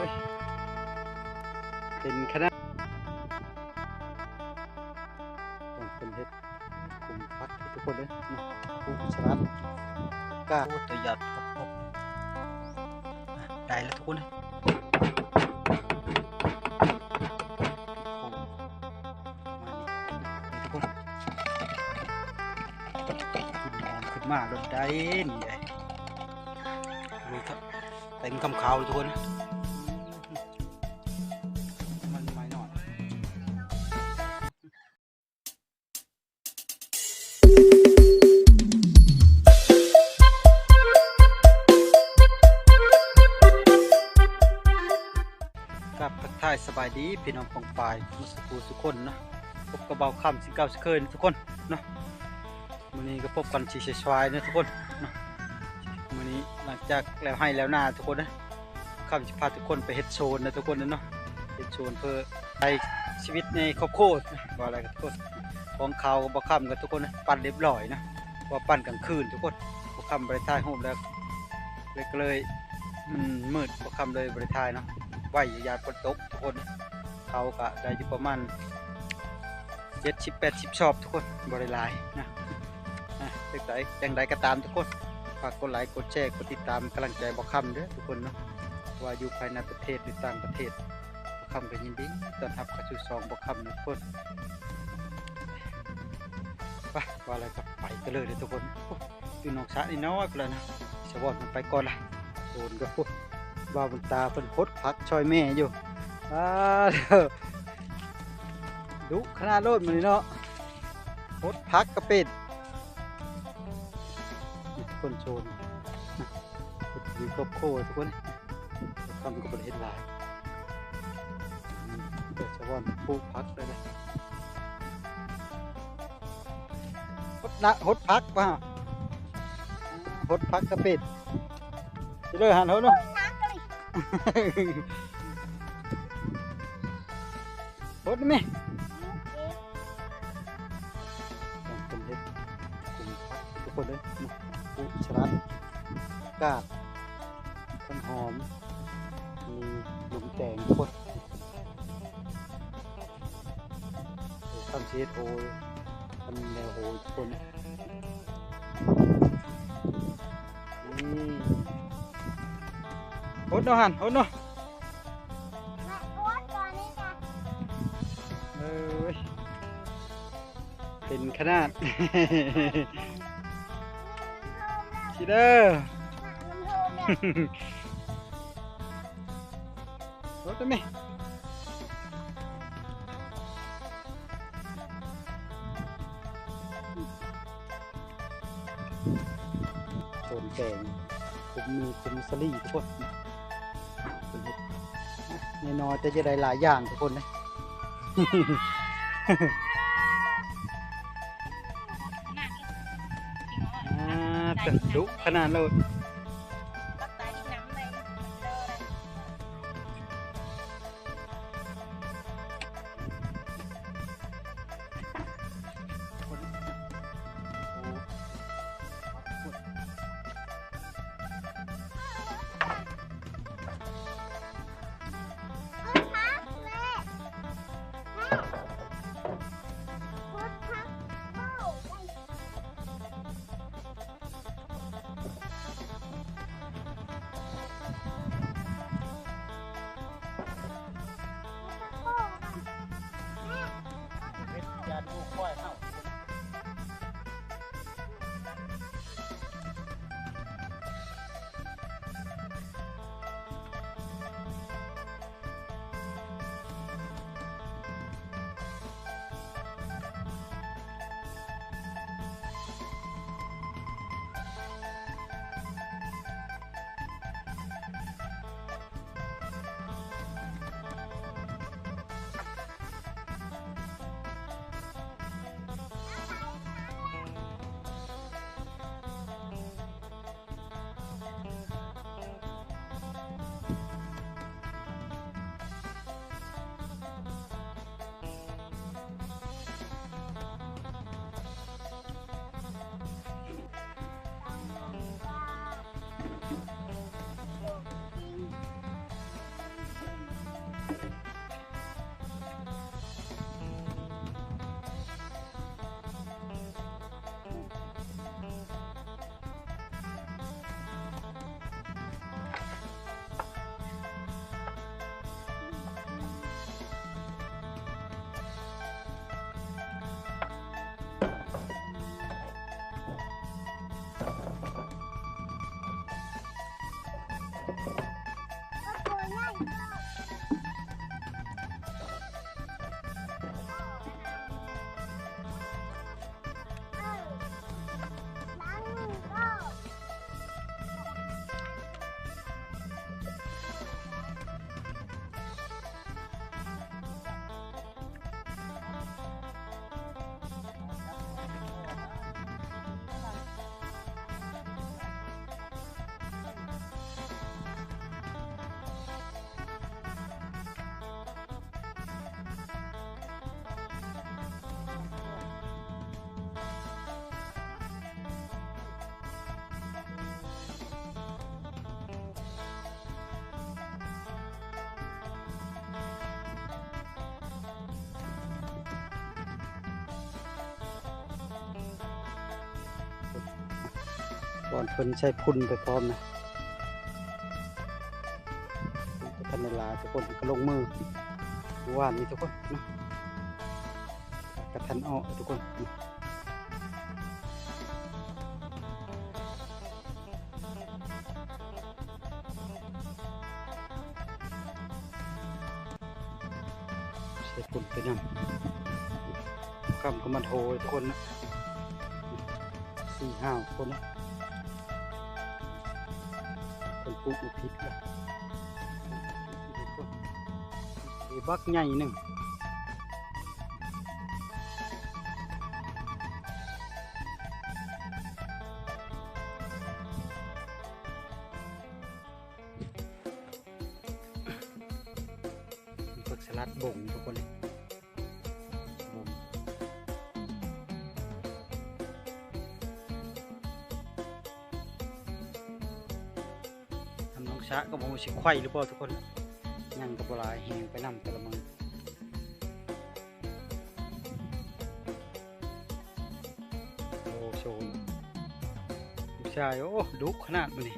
ເປັນຂະໜາດ ເພິ່ນເຮັດ ຂຸມຜັກທຸກຄົນເດີເນາະ ປູກສະຫຼັດ ກາ ໂອ້ ຕົວໃຫຍ່ ໄດ້ແລ້ວທຸກຄົນເດີ ທຸກຄົນ ຂຶ້ນມາລົດໄດ້ນີ້ໄດ໋ ເຕັມຄຳຂາວເລີຍທຸກຄົນ ມັນໃໝ່ໜ້ອຍ. ກາບທັກທາຍສະບາຍດີພີ່ນ້ອງປ້ອງປາຍໝົດສູ່ຜູ້ສູ່ຄົນເນາະ ພົບກັບບ່າວຄຳເຊັ່ນເກົ່າເຊັ່ນເຄີຍທຸກຄົນເນາະ ມື້ນີ້ກໍພົບກັນຊິສາຍໆເນາະທຸກຄົນເນາະ ມື້ນີ້ຫຼັງຈາກແລ້ວໄຮ່ແລ້ວນາທຸກຄົນເນາະ ຄຳຊິພາທຸກຄົນໄປເຮັດສວນນະທຸກຄົນເນາະ ເຮັດສວນເພື່ອໃຊ້ຊີວິດໃນຄອບຄົວ ວ່າແລ້ວກໍທຸກຄົນ ຂອງເຂົາກໍບໍ່ຄຳກັນທຸກຄົນ ປັ່ນລຽບຮ້ອຍນະ ວ່າປັ່ນກາງຄືນທຸກຄົນ ບໍ່ຄຳບໍ່ໄດ້ຖ່າຍຮູບແລ້ວ ເລີຍ ກໍເລີຍ ມັນມືດ ບໍ່ຄຳເລີຍບໍ່ໄດ້ຖ່າຍເນາະ ໄວຢູ່ ຢ້ານຝົນຕົກທຸກຄົນ ເຂົາກໍໄດ້ຢູ່ປະມານ ເຈັດສິບແປດສິບຊອບທຸກຄົນ ບໍ່ໄດ້ຫຼາຍນະ ອ່ະ ຈັ່ງໃດ ຈັ່ງໃດກໍຕາມທຸກຄົນ ຝາກກົດໄລ ກົດແຊ ກົດຕິດຕາມ ກຳລັງໃຈບ່າວຄຳເດີທຸກຄົນເນາະ ວ່າຢູ່ພາຍໃນປະເທດ ຫຼື ຕ່າງປະເທດ ບ່າວຄຳກໍຍິນດີຕ້ອນຮັບເຂົ້າສູ່ຊ່ອງບ່າວຄຳນະທຸກຄົນ ໄປ ວ່າແລ້ວກໍໄປກັນເລີຍເດີທຸກຄົນ ໂອ້ ຢູ່ໜອງສະນ້ອຍພຸ້ນລະນະ ສະຫວອນມັນໄປກ່ອນລະ ໂດນກໍພຸ້ນ ບ່າວບຸນຕາເພິ່ນຫົດຜັກຊ່ອຍແມ່ຢູ່ ອ້າ ດຸຂະໜາດໂລດມື້ນີ້ເນາະ ຫົດຜັກກໍເປັນ ຄົນໂຊນ ເຮັດຢູ່ຄອບຄົວທຸກຄົນ ຄຳກໍບໍ່ໄດ້ເຮັດຫຼາຍ ແຕ່ສະຫວອນປູກຜັກໄດ້ເລີຍ ຫົດນະ ຫົດຜັກວ່າ ຫົດຜັກກະເປັນ ຊິເລີຫັນຫົດເນາະ ຫົດແມ່ ເພິ່ນເຮັດ ປູກຜັກທຸກຄົນເດີ ປູກສະຫຼັດ ກາດ ຕົ້ນຫອມ ມີລຸມແຕງທຸກຄົນ ໂອ້ ຄັນຊິເຮັດໂຫຍ ຄັນແນວໂຫຍທຸກຄົນ ນີ້ ຫົດເນາະຫັ້ນ ຫົດເນາະ ເອີຍ ເປັນຂະໜາດ ຊິເດີ ລົດໄດ້ໄໝ? ໂຊນແກງ ຄຸມມີ ຄຸມສາລີທຸກຄົນ ເພິ່ນເຮັດ ນ້ອຍໆ ແຕ່ຈະໄດ້ຫຼາຍຢ່າງທຸກຄົນເດ້ ອ່າ ແຕ່ດຸຂະໜາດໂລດ. ໂອ້ ບ່ອນເພິ່ນໃສ່ຝຸ່ນໄປພ້ອມນະ. ກໍທັນໄດ້ຫຼາຍທຸກຄົນ ກໍລົງມືວານນີ້ທຸກຄົນເນາະ ກໍທັນອອກທຸກຄົນ. ໃສ່ຝຸ່ນໄປນຳ ຄ່ຳກໍມາໂທທຸກຄົນນະ ສີ່ຫ້າຄົນນະ ເພິ່ນປູກບໍ່ຜິດລະ ບັກໃຫຍ່ໜຶ່ງ. ຜັກສະຫຼັດບົງທຸກຄົນ ບົງ ທຳນ້ອງສະກໍບໍ່ຮູ້ຊິໄຂວ້ຫຼືບໍ່ທຸກຄົນ ຍັງກໍບໍ່ຫຼາຍແຮງໄປນຳແຕ່ລະມື້. ໂອ້ ໂຊນ ລູກຊາຍ ໂອ້ ດຸຂະໜາດມື້ນີ້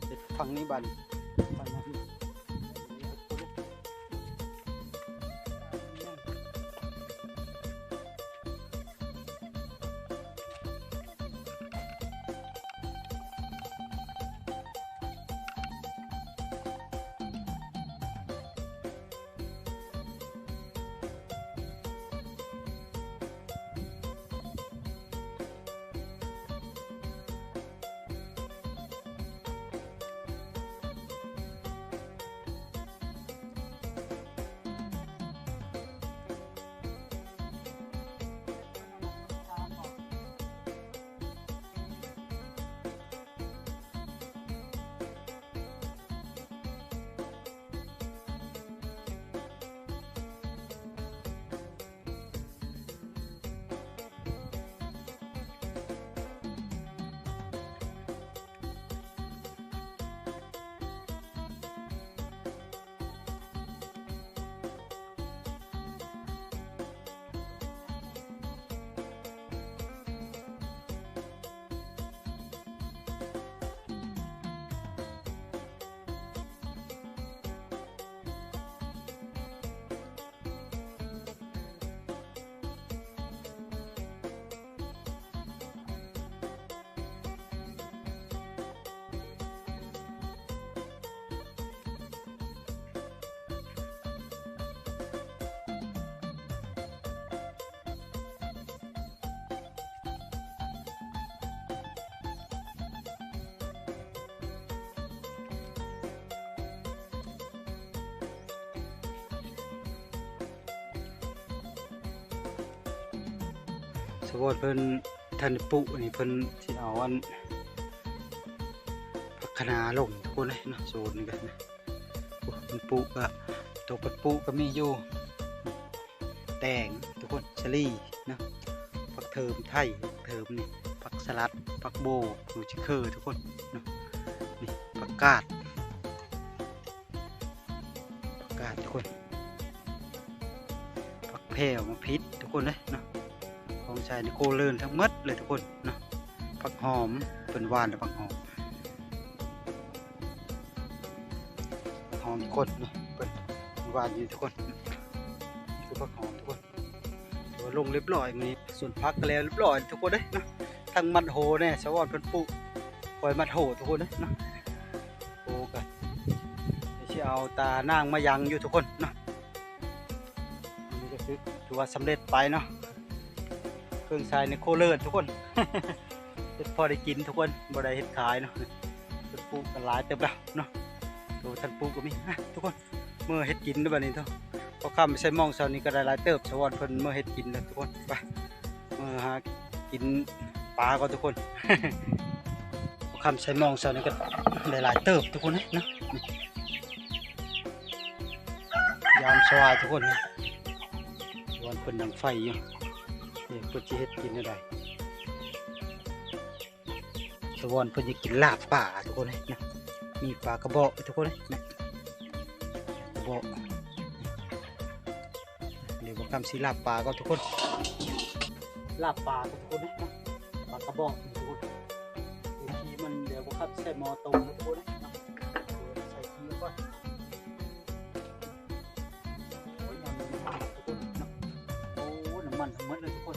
ເຮັດຝັ່ງນີ້ບາດນີ້ ຝັ່ງນັ້ນ. ສະວອນເພິ່ນທັນໄດ້ປູກ ອັນນີ້ເພິ່ນຊິເອົາອັນ ຜັກຄະນ້າລົງທຸກຄົນເອີຍເນາະ ໂຊນນີ້ກໍນະ. ໂອ້ ເພິ່ນປູກກະ ໂຕເພິ່ນປູກກະມີຢູ່ ແຕງທຸກຄົນ ສາລີເນາະ ຜັກເທີມໄທ ຜັກເທີມນີ້ ຜັກສະຫຼັດ ຜັກໂບ ຫຼືຊິເຄີທຸກຄົນເນາະ ນີ້ຜັກກາດ ຜັກກາດທຸກຄົນ ຜັກແພວ ໝາກພິດທຸກຄົນເອີຍເນາະ ຂອງໃຊ້ໃນຄົວເຮືອນທັງໝົດເລີຍທຸກຄົນເນາະ. ຜັກຫອມ ເພິ່ນຫວ່ານແຕ່ຜັກຫອມ ຫອມທຸກຄົນເນາະ ເພິ່ນຫວ່ານຢູ່ທຸກຄົນ ຄືຜັກຫອມທຸກຄົນ ຖືວ່າລົງຮຽບຮ້ອຍມື້ນີ້ ສວນຜັກກໍແລ້ວຮຽບຮ້ອຍທຸກຄົນເດ້ເນາະ ທັງມັດໂຫແດ່ ສະວອນເພິ່ນປູກ ຂ້ອຍມັດໂຫທຸກຄົນເດ້ເນາະ. ໂຫກໍຊິເອົາຕານາງມາຍັງຢູ່ທຸກຄົນເນາະ ອັນນີ້ກໍຄືຖືວ່າສຳເລັດໄປເນາະ ເຄື່ອງໃຊ້ໃນຄົວເຮືອນທຸກຄົນ ເຮັດພໍໄດ້ກິນທຸກຄົນ ບໍ່ໄດ້ເຮັດຂາຍເນາະ. ເພິ່ນປູກກັນຫຼາຍເຕີບແລ້ວເນາະ ໂຕທັນປູກກໍມີ ອ່ະ ທຸກຄົນ ເມືອເຮັດກິນເດີ້ບາດນີ້ເນາະ. ພໍຄ່ຳໃສ່ໝອງເຊົ້ານີ້ກໍໄດ້ຫຼາຍເຕີບ ສະວອນເພິ່ນເມືອເຮັດກິນແລ້ວທຸກຄົນ ໄປ ເມືອຫາກິນປາກ່ອນທຸກຄົນ. ພໍຄ່ຳໃສ່ໝອງເຊົ້ານີ້ກໍໄດ້ຫຼາຍເຕີບທຸກຄົນເນາະ ຍາມສະຫວ່າງທຸກຄົນ ສະວອນເພິ່ນດັງໄຟຢູ່ ນີ້ເພິ່ນຊິເຮັດກິນແນວໃດ. ສະວອນເພິ່ນຈະກິນລາບປາທຸກຄົນເອີຍນະ ມີປາກະບອກທຸກຄົນເອີຍນະ ກະບອກ. ດຽວບໍ່ຄຳຊິລາບປາກ່ອນທຸກຄົນ ລາບປາກ່ອນທຸກຄົນເອີຍນະ ປາກະບອກທຸກຄົນ. ໃສ່ໝໍ້ຕົ້ມເນາະທຸກຄົນເນາະ ໃສ່ເກືອກ່ອນ. ໂອ້ຍ ນ້ຳມັນທຸກຄົນເນາະ ໂອ້ ນ້ຳມັນທັງໝົດເລີຍທຸກຄົນ.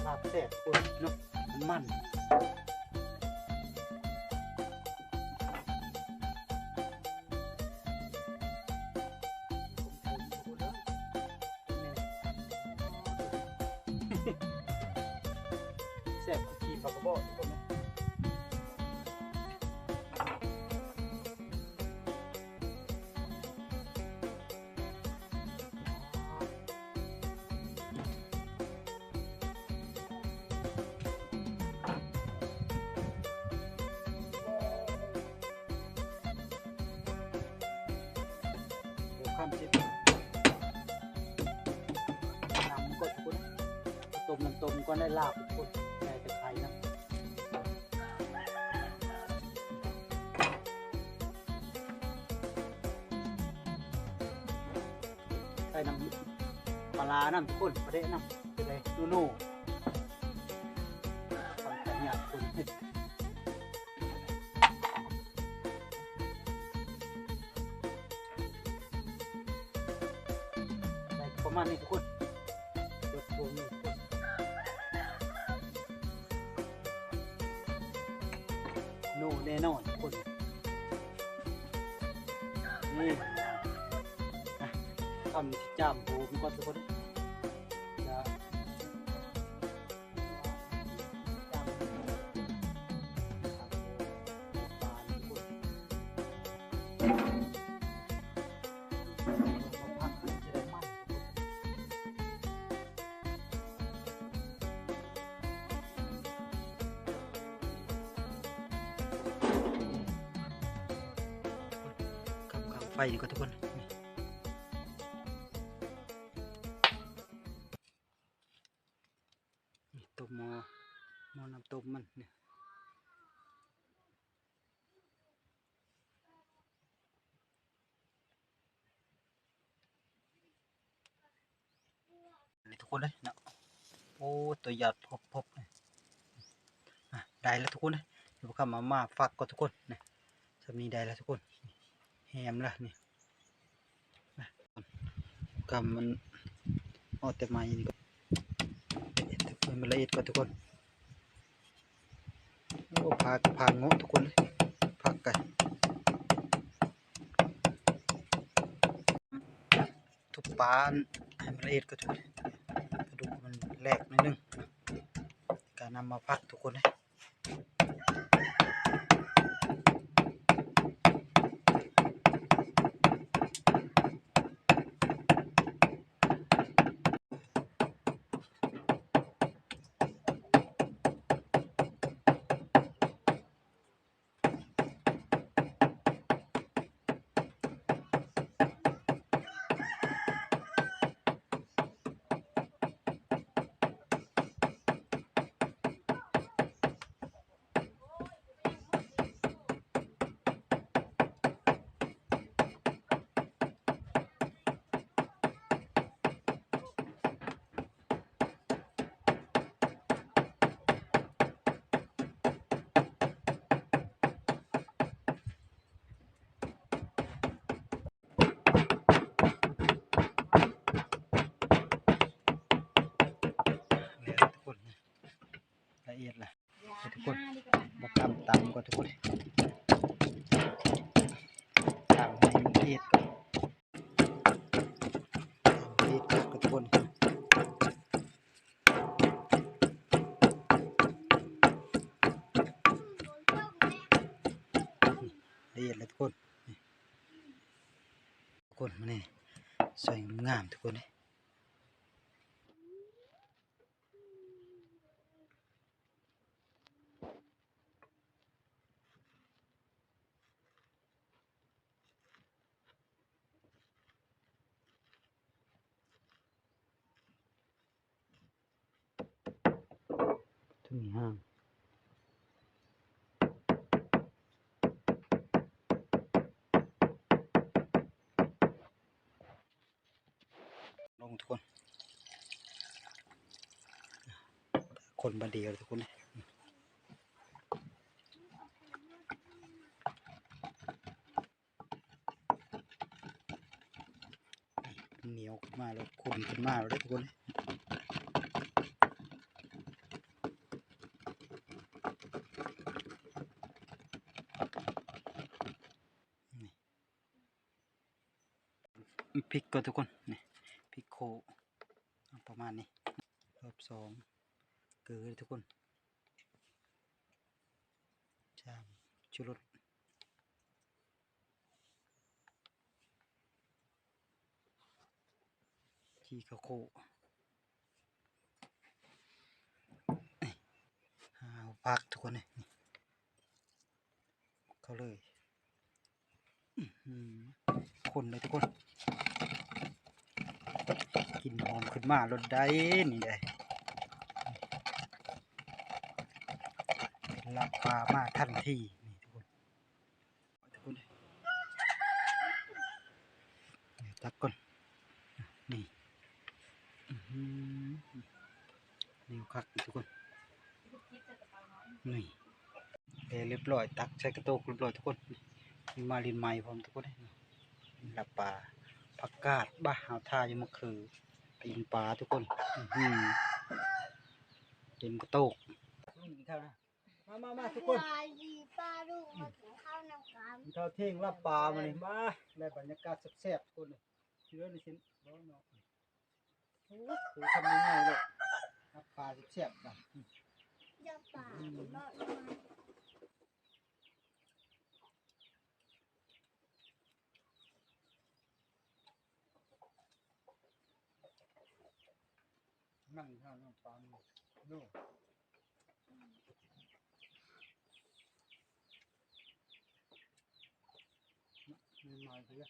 ລາບແຊບທຸກຄົນເນາະ ມັນ ແຊບຄືຂີ້ປາກກະບອກທຸກຄົນເນາະ. ເດີ ຄຳຊິ ນ້ຳມັນກໍທຸກຄົນ ຕົ້ມນ້ຳຕົ້ມກ່ອນ ໄດ້ລາບທຸກຄົນ ໃສ່ຕະໄຄນຳ. ໃສ່ນ້ຳປາຮ້ານຳທຸກຄົນ ປາແດກນຳ ຈະໄດ້ໂນໆ ຄວາມຂະຫຍັນຄົນ ໄດ້ປະມານນີ້ທຸກຄົນ ເກືອບຖ້ວມນີ້ ໂນແນ່ນອນທຸກຄົນ. ນີ້ ອ່ະ ຄຳຊິຈາມໂບມັນກ່ອນທຸກຄົນ ຈະ ຈາມໂບປານທຸກຄົນ. ກຳກາງໄຟນີ້ກ່ອນທຸກຄົນ ນີ້ ນີ້ຕົ້ມໝໍ້ ໝໍ້ນ້ຳຕົ້ມມັນນີ້. ນີ້ທຸກຄົນເອີຍເນາະ ໂອ້ ຕົວໃຫຍ່ພົບໆ ນີ້ ອ່ະ ໄດ້ແລ້ວທຸກຄົນເອີຍ ດຽວເຮົາມາໝາກຟັກກ່ອນທຸກຄົນ ນີ້ ສ່ຳນີ້ໄດ້ແລ້ວທຸກຄົນ ແຮມລະນີ້ ກຳມັນເອົາແຕ່ໄມ້ນີ້ກ່ອນ ເຮັດໃຫ້ມັນລະອຽດກ່ອນທຸກຄົນ. ໂອ້ ພາກະພາເງາະທຸກຄົນ ພາກະ ທຸບປາໃຫ້ມັນລະອຽດກ່ອນທຸກຄົນ ກະດູກມັນແຫຼກໜ້ອຍໜຶ່ງ ກະນຳມາພັກທຸກຄົນເອີຍ. ແລ້ວທຸກຄົນ ລະອຽດລະ ທຸກຄົນ ມາຕຳ ຕຳກ່ອນທຸກຄົນ ຕຳໃຫ້ລະອຽດກ່ອນ ລະອຽດກ່ອນທຸກຄົນ ລະອຽດແລ້ວທຸກຄົນ ນີ້ ທຸກຄົນ ມານີ້ ສວຍງາມໆ ທຸກຄົນເອີຍ. ຕົວນີ້ຫາງ ລົງທຸກຄົນ ເອີ ຄົນບາດດຽວທຸກຄົນ ໜຽວຂຶ້ນມາແລ້ວ ຂຸ່ນຂຶ້ນມາແລ້ວເດ້ທຸກຄົນ. ນີ້ ພິກກ່ອນທຸກຄົນ ນີ້ ພິກໂຄ ເອົາປະມານນີ້ ລອບສອງ ເກືອເດີທຸກຄົນ ສາມ ຊູລົດ ຈີ່ເຂົ້າໂຄ ນີ້ ຫາຜັກທຸກຄົນ ນີ້ ເຂົ້າເລີຍ ອືຫື ຄົນເລີຍທຸກຄົນ ກິ່ນຫອມຂຶ້ນມາໂລດໃດ໋ ນີ້ໃດ໋ ລາບປາມາທັນທີ ນີ້ທຸກຄົນ ທຸກຄົນ ດຽວຕັກກ່ອນ ນີ້ ອືຫື ແນວຄັກທຸກຄົນ ນີ້ ແລ້ວຮຽບຮ້ອຍ ຕັກໃສ່ກະໂຕກຮຽບຮ້ອຍທຸກຄົນ ມາຫຼິ້ນໃໝ່ພ້ອມທຸກຄົນ ລາບປາ ຜັກກາດ ບາ ເຮົາຖ້າຢູ່ມະເຂືອ ປີ້ງປາທຸກຄົນ ອືຫື ເຕັມກະໂຕກ ມາ ມາ ມາທຸກຄົນ ສະບາຍດີປ້າລຸງ ມາກິນເຂົ້ານຳກັນ ກິນເຂົ້າທ່ຽງລາບປາມື້ນີ້ ມາ ໄດ້ບັນຍາກາດແຊບໆ ທຸກຄົນ ເດີ ນີ້ຊິ ບໍ່ເນາະ ໂອ້ ໂຫ ຄຳໃຫຍ່ໆ ເລີຍ ລາບປາແຊບໆ ລາບປາ ອືມ ເນາະ ມັນເຮົານ້ຳຕານໂລ ໃໝ່ໆ ເລີຍ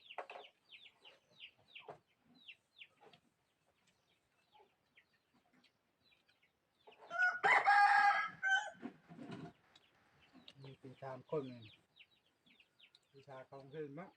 ມີເປັນສາມຄົນ ວິຊາຂອງເພິ່ນເນາະ.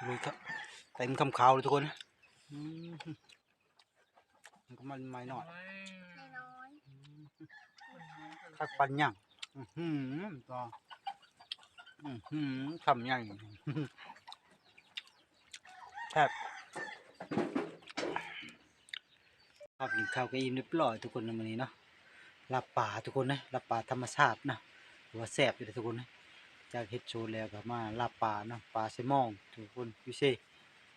ລຸຍ ເຕັມຄຳຂາວເລີຍທຸກຄົນ ອືມ ມັນກໍມາໃໝ່ໜ້ອຍ ນ້ອຍໆ ອືມ ຄັກປານຫຍັງ ອືຫື ຕໍ່ ອືຫື ຄຳໃຫຍ່ ແຊບ. ພາກິນເຂົ້າກໍອີ່ມຮຽບຮ້ອຍທຸກຄົນ ມື້ນີ້ເນາະ ລາບປາທຸກຄົນເອີຍ ລາບປາທຳມະຊາດນະ ຖືວ່າແຊບຢູ່ເດ້ທຸກຄົນເອີຍ ຈາກເຮັດໂຊນແລ້ວກໍມາລາບປາເນາະ ປາໃສ່ມອງທຸກຄົນ ຢູ່ເຊ.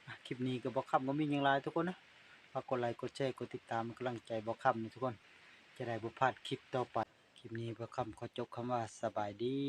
ອາ ຄລິບນີ້ກໍບໍ່ຄຳກໍມີຫຍັງຫຼາຍທຸກຄົນເນາະ ຝາກກົດໄລ ກົດແຊ ກົດຕິດຕາມ ເປັນກຳລັງໃຈບໍ່ຄຳເນາະທຸກຄົນ ຈະໄດ້ບໍ່ພາດຄລິບຕໍ່ໄປ. ຄລິບນີ້ບໍ່ຄຳຂໍຈົບຄຳວ່າ ສະບາຍດີ.